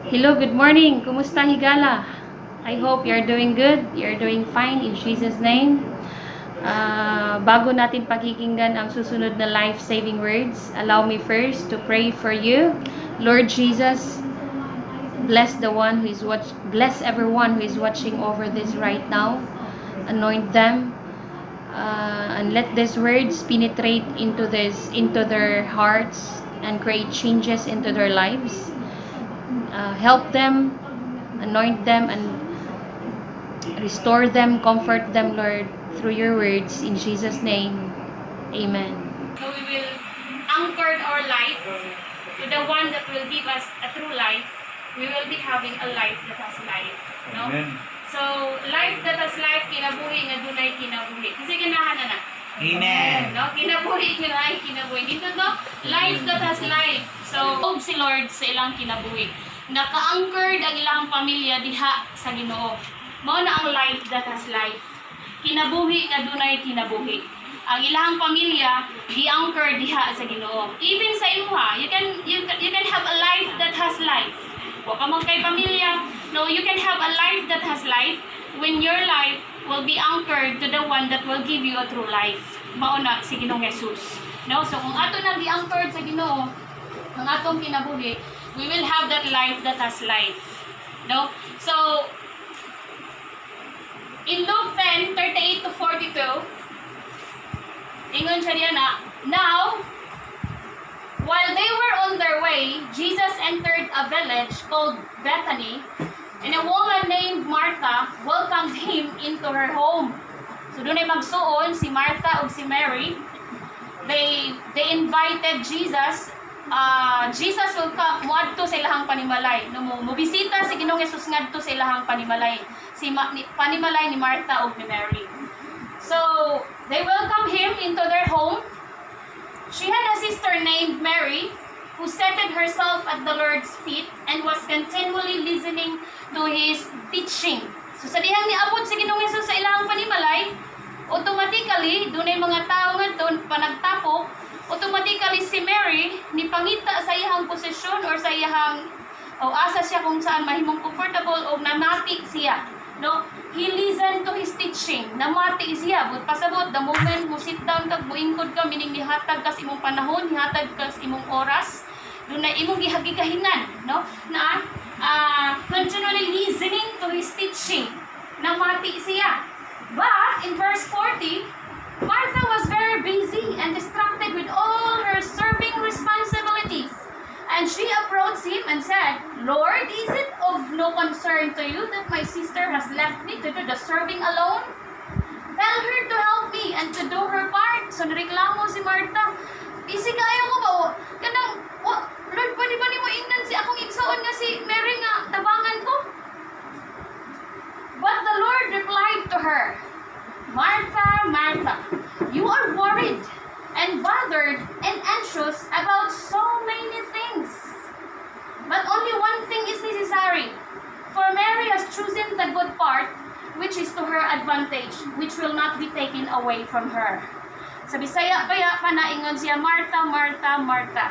Hello, good morning. Kumusta, higala? I hope you're doing good. You're doing fine in Jesus' name. Bago natin pakikinggan ang susunod na life-saving words, allow me first to pray for you. Lord Jesus, bless everyone who is watching over this right now. Anoint them and let these words penetrate into their hearts and create changes into their lives. Help them, anoint them, and restore them, comfort them, Lord, through your words. In Jesus' name, amen. So we will anchor our life to the one that will give us a true life. We will be having a life that has life. No? Amen. So, life that has life, kinabuhi nga dunay kinabuhi. Kasi ganahan na na. Amen. No? Kinabuhi nga naay kinabuhi. Dito, no? Life that has life. So, og si Lord sa ilang kinabuhi. Naka-anchored ang ilang pamilya diha sa Ginoo. Mao na ang life that has life. Kinabuhi nga dunay kinabuhi. Ang ilang pamilya gi-anchor diha sa Ginoo. Even sa imuha, you can have a life that has life. Wa ka man kay pamilya, no, you can have a life that has life when your life will be anchored to the one that will give you a true life. Mao na si Ginoong Jesus. No, so kung ato nang gi-anchored sa Ginoo ang atong kinabuhi, we will have that life that has life. No? So in Luke 10, 38 to 42, ingon siya diya na, "Now, while they were on their way, Jesus entered a village called Bethany, and a woman named Martha welcomed him into her home." So dunay magsuon si Martha ug si Mary. They invited Jesus, Jesus will come moadto sa ilahang panimalay. No, mo mobisita si Ginoong Jesus ngadto sa ilahang panimalay. Si panimalay ni Martha ug ni Mary. So, they welcomed him into their home. She had a sister named Mary who seated herself at the Lord's feet and was continually listening to his teaching. So sa dihang niabot si Ginoong Jesus sa ilahang panimalay, automatically dunay mga tao ngadto panagtapok, automatically si Mary nipangita sa iyang posisyon or sa iyang o asa siya kung saan mahimong comfortable o nanati siya. No? He listened to his teaching. Namati siya. But pasabot, the moment mo sit down ka, muingkod ka, meaning nihatag ka sa imong panahon, nihatag ka sa imong oras, dunay imong gihagikahinan, no? Na continually listening to his teaching. Namati siya. But in verse 40, "Martha was very busy and distracted with all her serving responsibilities. And she approached him and said, 'Lord, is it of no concern to you that my sister has left me to do the serving alone? Tell her to help me and to do her part.'" So nareklamo si Martha. Busy kaayo ko ba? O, kanang, wa, Lord, pwede ba nimo ingnan si akong igsoon nga si Mary nga tabangan ko? But the Lord replied to her, 'Martha, Martha, you are worried and bothered and anxious about so many things. But only one thing is necessary. For Mary has chosen the good part, which is to her advantage, which will not be taken away from her.'" Sa Bisaya pa ya panaingon siya, "Martha, Martha, Martha.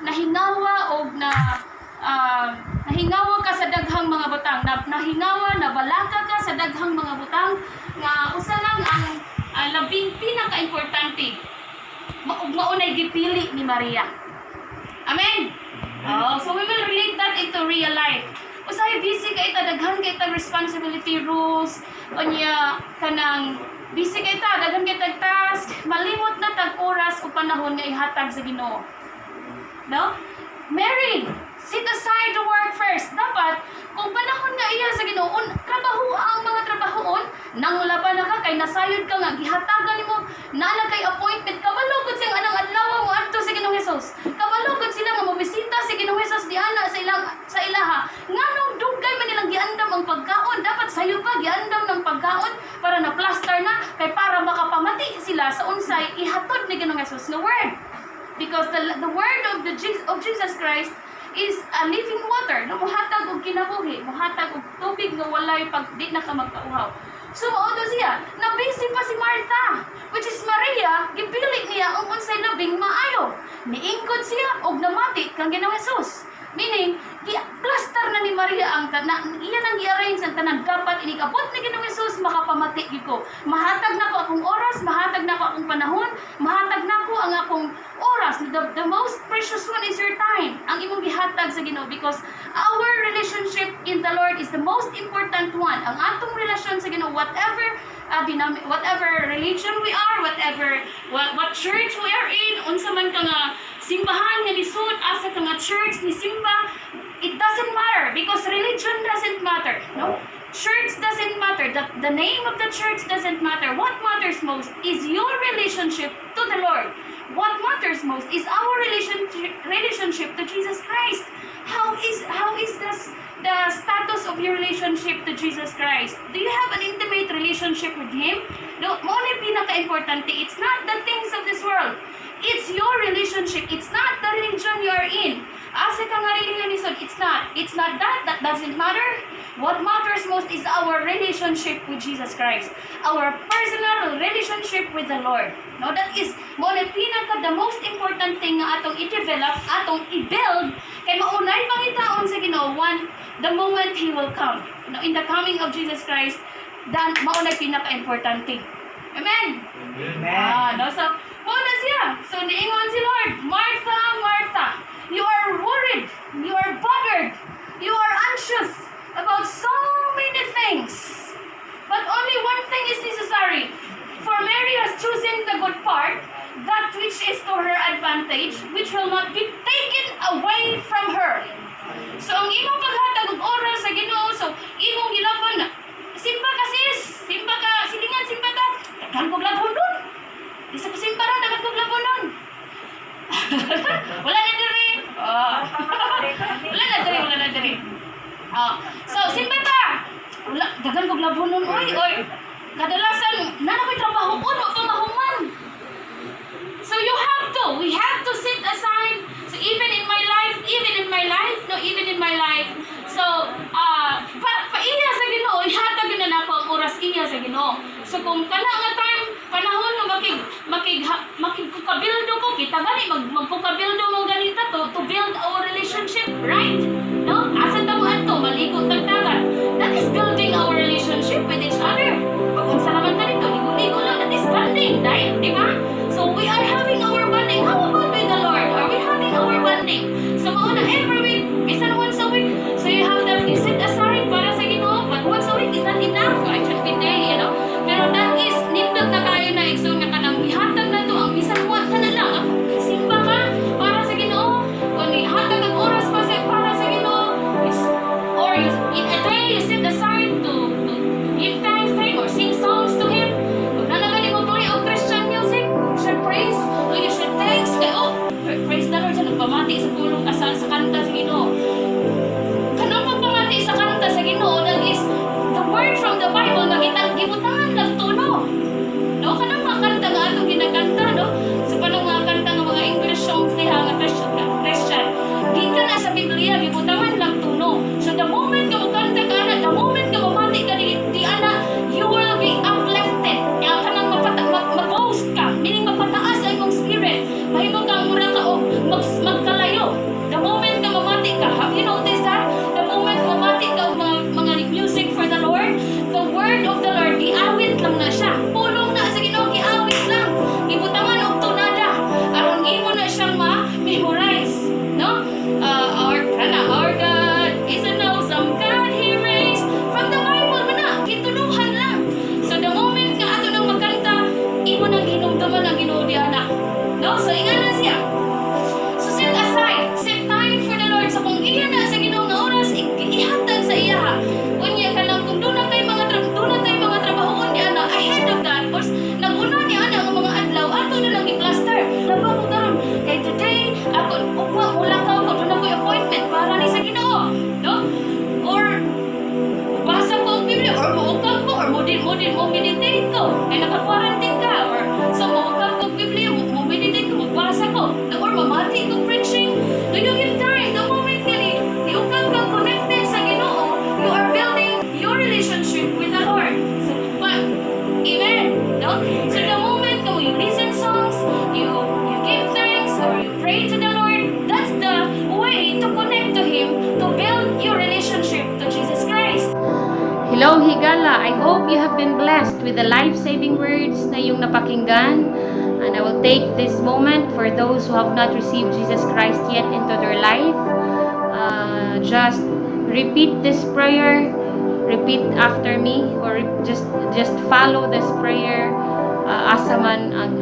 Nahingawa og na nahingawa ka sa daghang mga butang. Na, nahingawa, nabalaka ka sa daghang mga butang nga usa lang ang labing pinaka-importante ug maunay gipili ni Maria." Amen. Oh, so we will relate that into real life. Usahay busy kay ta, daghan kay tag responsibility, rules, unya kanang busy kay ta, daghan kay tag task, malimot na tag oras o panahon nga ihatag sa Ginoo. No? Mary, set aside the work first. Dapat, kung panahon nga iya sa Ginoo, trabaho ang mga trabahoon, nang laban na ka kay nasayod ka nga gihatagan nimo naa na kay appointment, kabalo gud siyang anang adlaw mo adto sa Ginoong Hesus. Kabalo gud sila nga mobisita si Ginoong Hesus diana sa ilang sa ilaha. Nganong dugay man nilang giandam ang pagkaon? Dapat sayo pa giandam ng pagkaon para na plaster na kay para makapamati sila sa unsay ihatod ni Ginoong Hesus nga word. Because the word of Jesus Christ is a living water, no, muhatag og kinabuhi, muhatag og tubig nga walay pag di na ka magkauhaw. So mao to siya, na busy pa si Martha, which is Maria, gipili niya ang unsay labing maayo. Niingkod siya og namati kang Ginoong Jesus. Meaning, gi-plaster na ni na, iya nang gi-arrange ang tanan. Dapat inig abot ni Ginoong Hesus, makapamati gyud ko. Mahatag nako akong oras, mahatag nako akong panahon, mahatag nako ang akong oras. The most precious one is your time. Ang imong gihatag sa Ginoo, because our relationship in the Lord is the most important one. Ang atong relasyon sa Ginoo, whatever religion we are, whatever what church we are in, unsa man ka nga simbahan nga nisud, asa ka nga church ni simba, it doesn't matter because religion doesn't matter, no? Church doesn't matter. The name of the church doesn't matter. What matters most is your relationship to the Lord. What matters most is our relationship to Jesus Christ. How is this the status of your relationship to Jesus Christ? Do you have an intimate relationship with Him? No, mao na pinaka-importante. It's not the things of this world. It's your relationship. It's not the religion you are in. Asa ka nga religion nisud, it's not. It's not that. That doesn't matter. What matters most is our relationship with Jesus Christ. Our personal relationship with the Lord. No, that is mao na pinaka the most important thing nga atong i-develop, atong i-build kay mao nay pangitaon sa Ginoo one the moment He will come. No, in the coming of Jesus Christ, dan mao na pinaka-importante. Amen. Amen. Ah, no? So, mao na siya. So, niingon si Lord, "Martha, Martha, you are worried, you are bothered, you are anxious about so many things. But only one thing is necessary. For Mary has chosen the good part, that which is to her advantage, which will not be taken away from her." So, ang imong paghatag og oras sa Ginoo, so imong gilaban na, "Simba ka, sis, simba ka, silingan, simba ta. Daghan kog labhon nun. Di sa ko simba ron, daghan kog labhon nun." Wala na diri. Oh. Wala na diri, wala na diri. Oh. So, simba ta. "Wala, daghan kog labhon nun, oy, oy." Kadalasan, naa na ko'y trabaho ko, wa pa mahuman. So you have to, we have to set aside. So even in my life, even in my life, no, even in my life. So, pa iya sa Ginoo, ihatag yun na nako ang oras iya sa Ginoo. So kung kana nga time, panahon nga makig makig makigkukabildo ko, kita gani magkukabildo mo ganita to build our relationship, right? No? Asa ta mo adto, maligo tag dagat. That is building our relationship with each other. Pag unsa naman ka dito, ligo-ligo lang, that is bonding, right? Di ba? So we are having our bonding. How about with the Lord? Are we having our bonding? So mao na every week, bisan once a week. So you have that, you set aside para sa Ginoo, but once a week is not enough. It should be day. Pero that is nindot na kayo na igsoon nga kanang ihatag na to ang bisan wa ka na lang. Simba ka para sa Ginoo. Kung ihatag ang oras para sa Ginoo, or you, in a day you set aside to give thanks to Him or sing songs to Him. Kung naa gani mo play og Christian music, you should praise, or you should thanks kay, oh, praise the Lord sa nagpamati sa pulong sa kanta sa Ginoo. Kanang pagpamati sa kanta sa Ginoo, that is the word from the Bible nga kitang gibutangan lang tono. No, kanang mga kanta nga atong ginakanta, no? Sa panong mga kanta nga mga English songs diha nga Christian. Gikan na sa Biblia, gibutangan lang tono. So the moment nga mokanta ka ana, the moment nga mamati ka di ana, you will be uplifted. Kaya kanang ma-boost ka, meaning mapataas ang imong spirit. Mahimo kang mura ka og magkalayo. The moment nga mamati ka, have you noticed that? The moment mamati ka og mga music for the Lord, the word of the Lord, giawit lang na siya. Pulong na sa Ginoo, giawit lang. Gibutangan og tunada aron imo na siyang ma-memorize, no? Or Hello, higala. I hope you have been blessed with the life-saving words na iyong napakinggan. And I will take this moment for those who have not received Jesus Christ yet into their life. Just repeat this prayer. Repeat after me or just follow this prayer. Asa man ang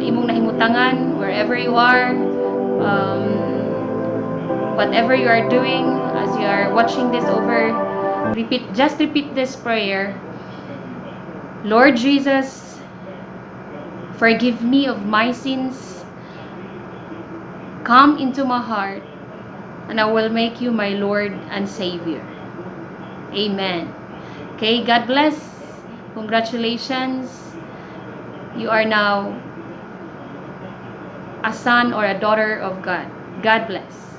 imong nahimutangan, wherever you are, whatever you are doing as you are watching this over, repeat just repeat this prayer. "Lord Jesus, forgive me of my sins. Come into my heart and I will make you my Lord and Savior." Amen. Okay, God bless. Congratulations. You are now a son or a daughter of God. God bless.